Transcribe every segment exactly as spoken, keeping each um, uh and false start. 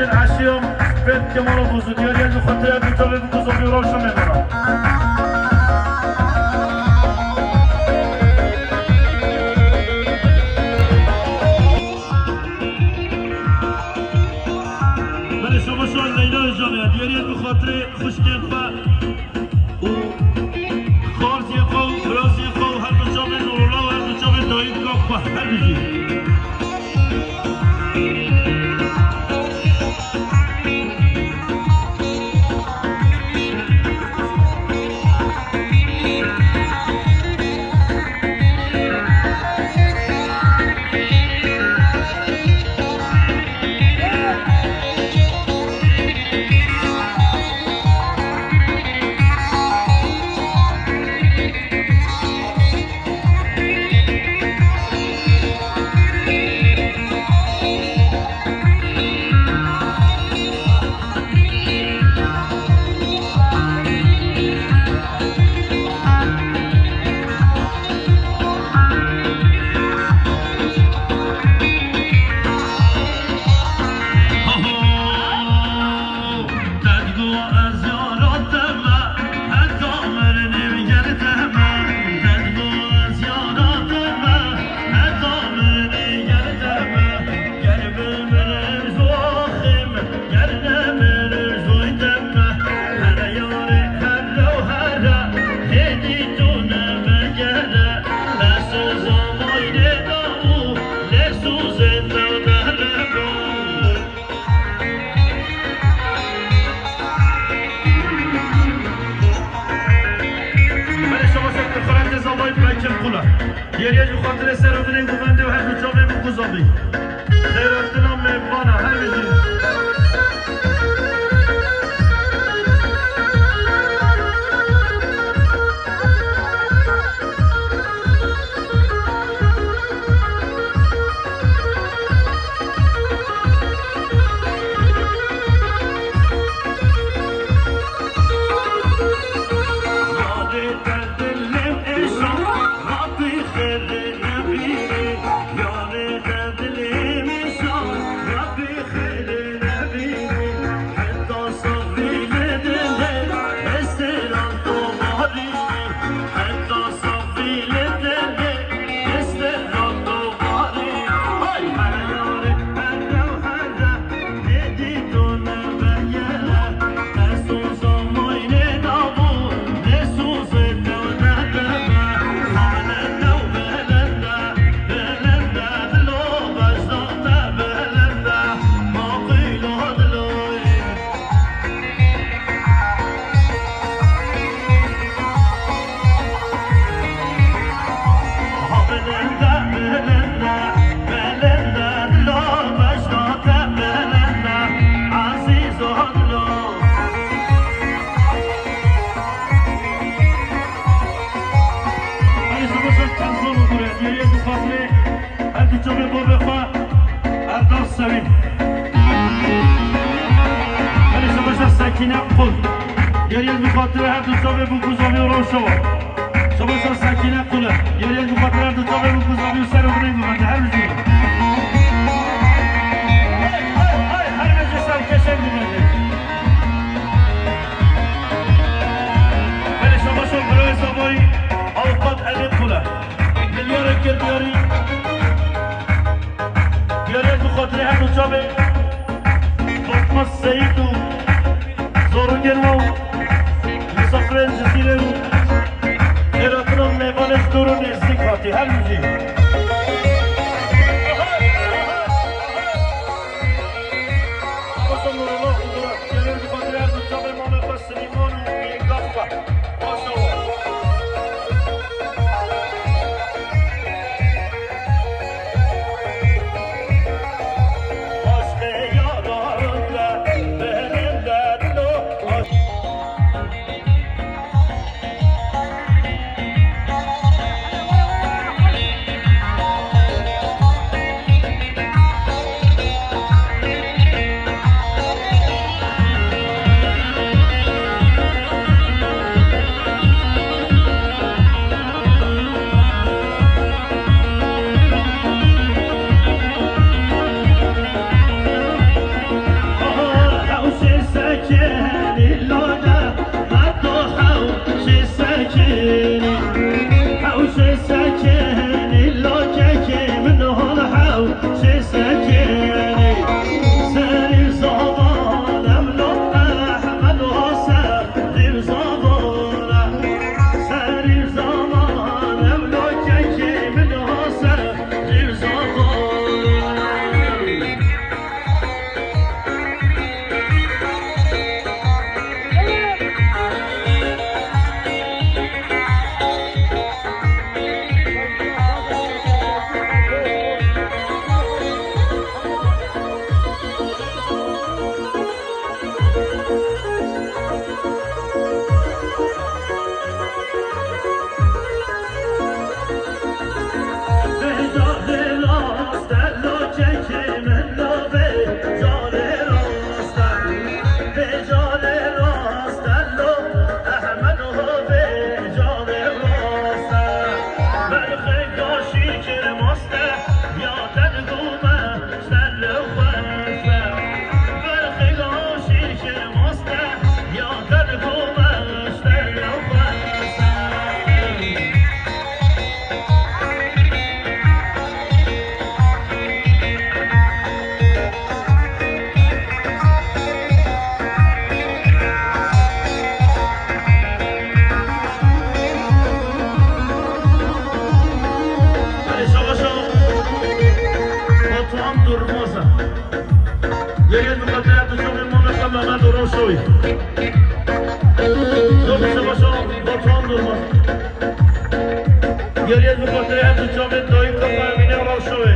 Eşiyam, Fed Kemal Bozu, diyariye ji xatirê bi çavê bi kuzavî rewşa mêvana. Belê şabaşa Leyla Ejame, diyariye bi xatirê xwişkên xwe û xarziyê xwe û biraziyê xwe û her du çavên ola û her du çavên dayika xwe her bijî. Belê şabaşek bi xelatê zavayî Bekir Qula. Yeriye ji xatirê ser û binên govendê û her du çavên bi kuzavî. Xêratina mêvana her bijî. Her du çavê bavê xwe Erdal Sevîn. Belê şabaşa Sekîne Qul. Yeriye bi xatirê her du çavê bi kuzavî û rewşa we. Şabaşa Sekîne Qul e. Yeriye bi xatirê her du çavê bi kuzavî û ser û binên govendê her bijî. Ay, ay, ay, her bijî serkeşên govendê. Belê şabaşa birayê zavayî Avukat Elî Qul e. Milyarek kir diyarî. Diyariyek bi xatirê her du çavê Fatma Seyîd û zarokên wan, misafirên Cizîrê û xêratina mêvanê ji dûr û nêzîk hatî. Her bijî. Diyariyek bi xatirê her du çavê mala xwe Silîman û Yekdar xwe. Maşallah. Çavê mamê xwe Mehmet û Rewşa wî. Zor bi şebaşa Batuhan Durmaz. Diyariyê bi xatirê her du çavê dayika xwe Emîne Rewşa wê.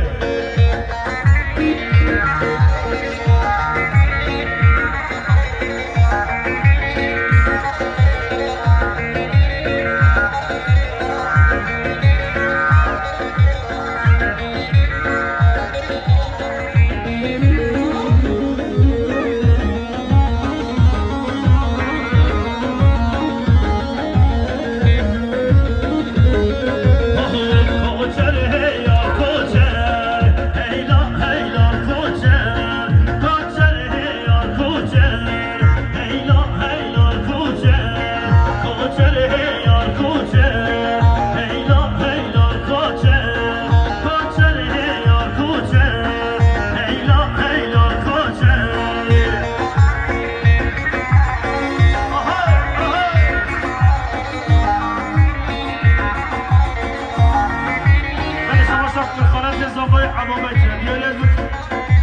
Belê, şema şaf bi xelatê zavayê Ebabekir. Diyariyê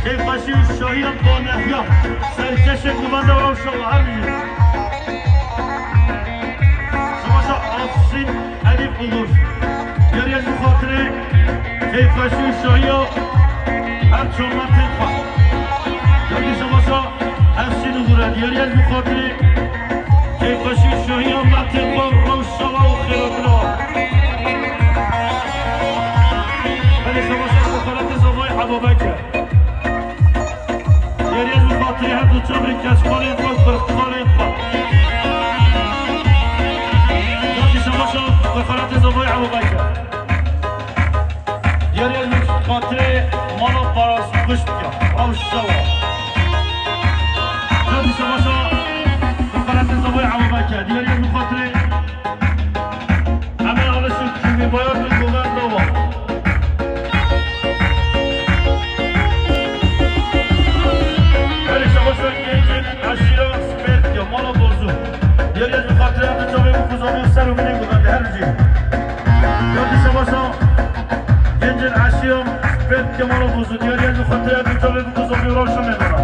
keyfxweşî û şahiya banehya serkeşê guvenda Rewşa û her jî. Şema şaf Afşîn Elîf Ugur. Diyariyê bi xatirê keyfxweşî û şahiya her çar mertên xwe. Diyariyê şema şaf Efşîn Ugur e. Diyariyê bi xatirê keyfxweşî û şahiya mertên xwe Rewşa û xêratina. Belê, şema şaf bi xelatê zavayê Ebabekir. Diyariyê bi xatirê her du çavê keçxalên xwe, kurxalên xwe. Diyariyê şema şaf bi xelatê zavayê Ebabekir. Diyariyê bi xatirê mala Paras xwişk ya, Rewşa û. Diyariyê şema şaf bi xelatê zavayê Ebabekir. Diyariyê bi xatirê Emel Alişik, Kîmîbayat û Govenda wa. Belê, şebaşa gencên eşîra Spêrtiya, mala Bozu. Diyariyê bi xatirê em çavê bi kuzanî ser û binê Govenda her jî. Diyariyê şebaşa gencên eşîra Spêrtiya, mala Bozu. Diyariyê bi xatirê em çavê bi kuzanî Rewşa mêdana.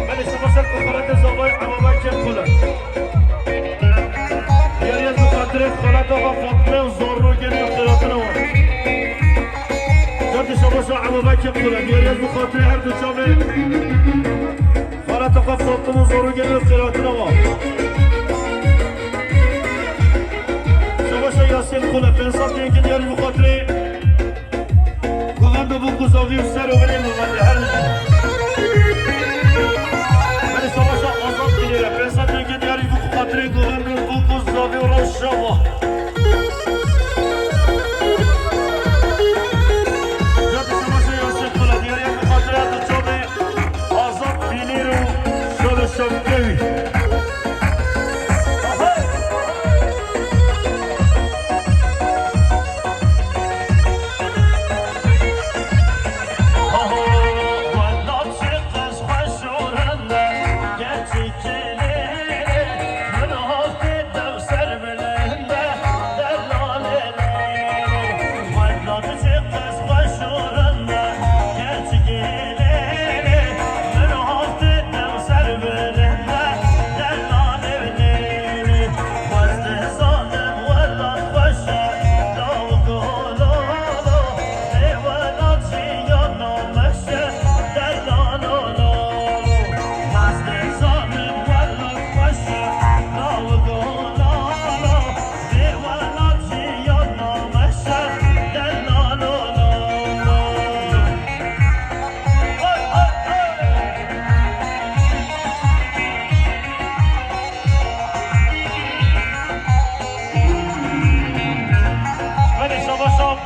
Belê, şebaşa bi xelatê zavayê Ebabekir Kulen. Diyariyê bi xatirê xelata xwe Fatime û Zorro gelî xêratina wan. Diyariyê şebaşa Ebabekir Kulen. Diyariyê bi xatirê her du çavê xelata xwe Fatime û Zorro gelî xêratina wan. Şebaşa Yasîn Kulen, pênc sed tênkê diyarî bi xatirê Govenda bû ku zavî û ser û binê govendê her jî. Belê, şebaşa Azad Bilêre, pênc sed tênkê diyarî bû ku xatirê govenda bû ku zavî û rewşa wa. Ya şebaşa Yasîn Kula, diyarî ku xatirê du çavê Azad Bilêr û Şalo Şevkewî.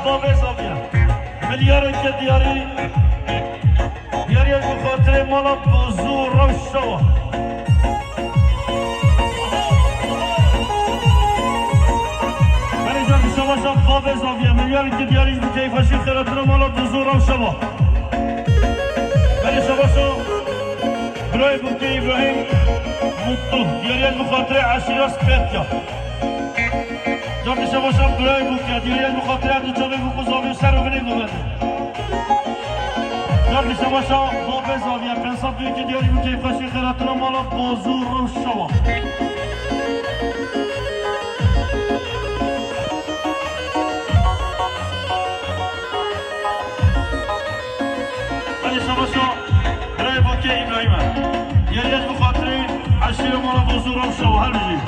Bavê Zaviye. Milyareke diyarî. Diyarî ez bi xatirê mala Bozû Rewşa wa. Belê can dişa baş a Bavê Zaviye. Milyareke diyarî ji bi keyfa şî xêratina mala Bozû Rewşa wa. Belê şa baş a birayê Bûkê Îbrahîm Mutlu. Diyarî ez bi xatirê eşîra Spetya. Can dişa baş a birayê Bûkê, diyarî ez bi xatirê her du çavê Bûk û Zavî û ser û binê govendê. Can dişa baş a Bavê Zaviye, pênc sed û yekê diyarî bi keyfa şî xêratina mala Bozû Rewşa wa. Belê şa baş a birayê Bûkê Îbrahîm e. Diyarî ez bi xatirê eşîra mala Bozû Rewşa wa, her bijî.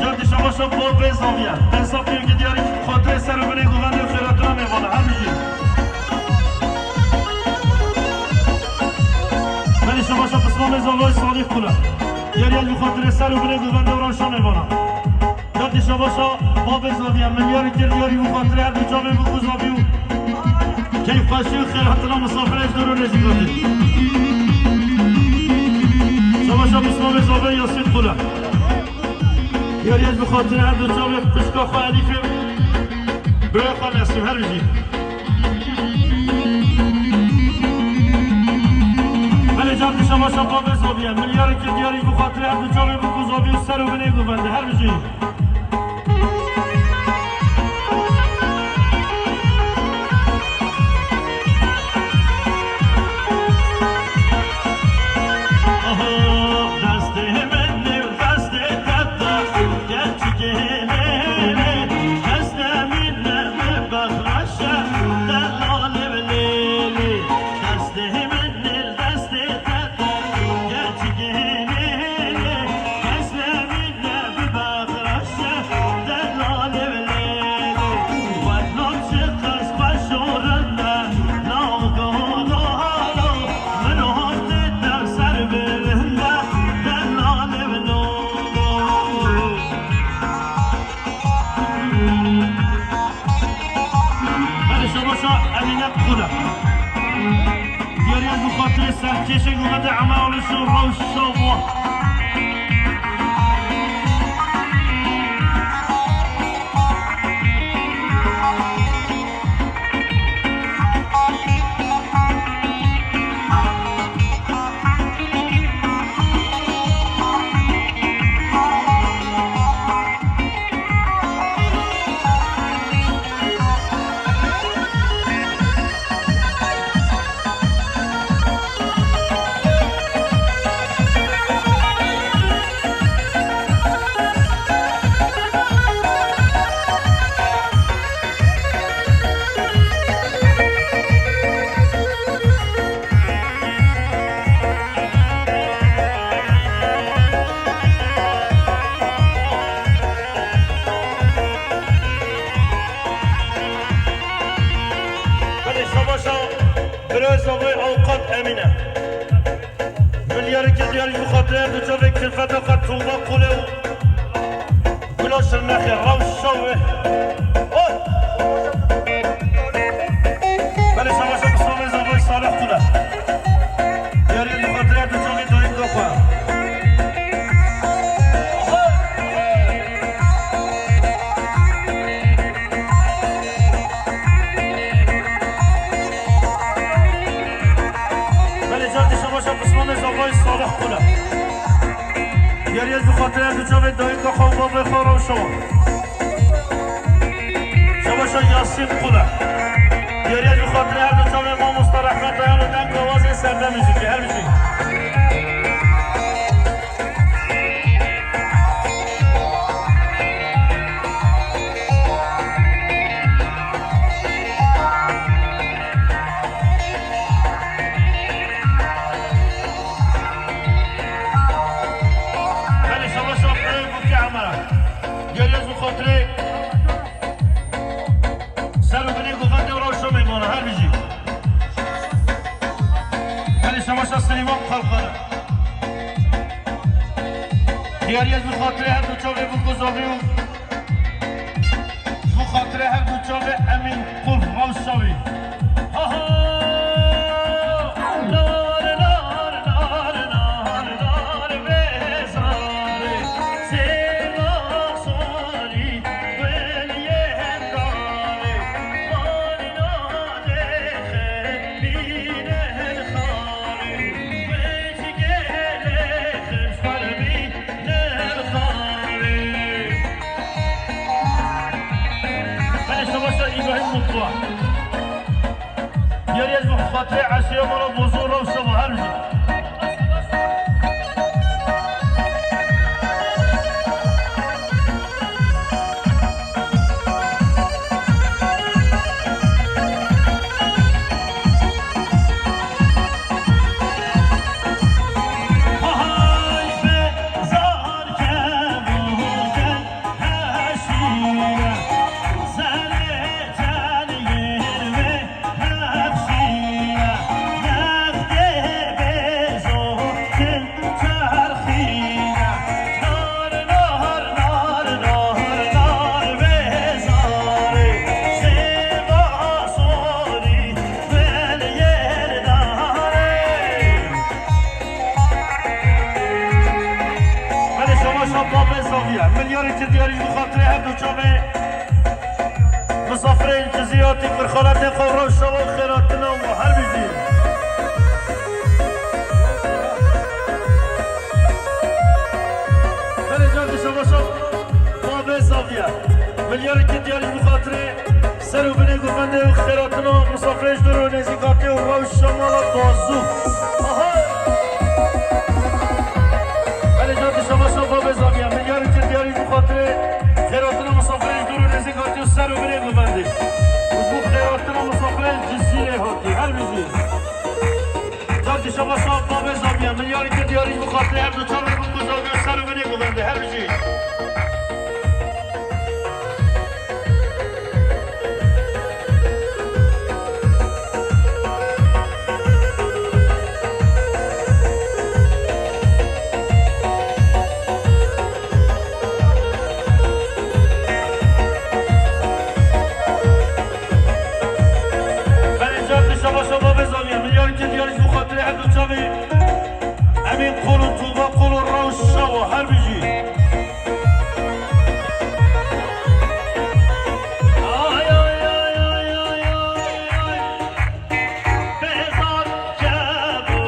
Can dişa baş a Bavê Zaviye. Pênc sed û yekê diyarî bi xatirê ser û binê govendê û xêratina mêvana. Her bijî. Belê şa baş a Pismamê Zavayê Salîh Kule. Diyarî ez bi xatirê ser û binê govendê û rewşa mêvana. Can dişa baş a Bavê Zaviye. Milyareke diyarî bi xatirê her du çavê Bûk û Zavî û keyfxweşî û xêratina misafirê ji dor û nêzîkatê. Şa baş a Pismamê Zavayê Yasîn Kule. Diyarî ez bi xatirê her du çavê xwişka xwe Elîfê, birayê xwe Nesîm, her bijî. Belê can dişa baş a Bavê Zaviye. Milyareke diyarî bi xatirê her du çavê Bûk û Zavî û ser û binê govendê, her bijî. Aha, destê min nêv destê te de, keçikê lêlê, kes nemîne min bexweşe, delalê lêlê. Destê min nêv destê te de, keçikê lêlê, kes nemîne min bexweşe, delalê lêlê. Wek nam çiqas xweş û rind e, navgona halo, min hafte te ser bilind e, delalê min o. Belê şa baş a Emîne Kule. Diyarî ez bi xatirê serkêşê govendê Eme Aliş û Rewşa wa. Belê şa baş a birayê Zavayê Awqat Emîne. Milyareke diyarî bi xatirê her du çavê kilfeta xwe Tuğba Kule û Gula Şirnexê, Rewşa wê. Oh! Belê şa baş a Pismamê Zavayê Salih Kule. Diyarî bi xatirê her du çavê dayika xwe. Belê can dişa baş a Pismamê Zavayê Salih Kule. Diyarî ez bi xatirê her du çavê dayika xwe û bavê xwe Rewşa wa. Şa baş a Yasîn Kule. Diyarî ez bi xatirê her du çavê mamosta Rehmet Ayan û deng awazê serdemê jî, her bijî. Belê şa baş a Bûkê Emera. Diyarî ez bi xatirê ser û binê govendê û rewşa mêvana, her bijî. Belê şa baş a Silêman Kalkara. Diyarî ez bi xatirê her du çavê Bûk û Zavî û ji bo Diyariyê ji bo xatirê eşîrê mala Bozor rewşa bo her bijî. Belê şama şa babê Zaviye. Milyarê kir diyarî ji bo xatirê her du çavê misafirên cizî hatî mirxaletê xwe rewşa wan xêratina û her bijî. Belê car dî şama şa babê Zaviye. Milyarê kir diyarî ji bo xatirê Ser û binê guvendê û xêratina misafirê ji dûr û nêzîkatê û rewşa mala Bazû. Aha! Belê car dî şama şa babê Zaviye. Milyarê kir diyarî ji bo xatirê xêratina misafirê ji dûr û nêzîkatê û ser û binê guvendê. Û ji bo xêratina misafirê Cizîrê hatî. Her bijî. Car dî şama şa babê Zaviye. Milyarê kir diyarî ji bo xatirê her du çavê bo ku Zaviye ser û binê guvendê. Her bijî. Belê car dî şama şa babê Zaviye. Milyarê kir diyarî ji bo xatirê her du çavê. Emîn qol û Tuba qol û rewşa wan her bijî. Ay, ay, ay. Bêzar kebû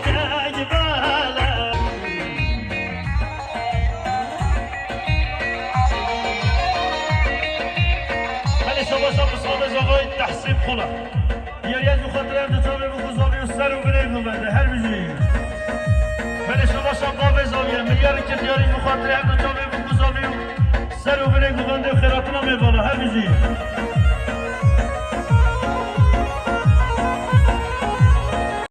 kek bele. Belê şaba şa misafirê Zavayê Tehsîn Qula. Diyarî ji bo xatirê her du çavê bo ku Zavî û ser û binê guvende. Her bijî. Belê şaba şa babê Zaviye. Milyarê kir diyarî ji bo xatirê her du çavê bo ku Zavî û ser û binê guvende û xêratina mêvana. Her bijî.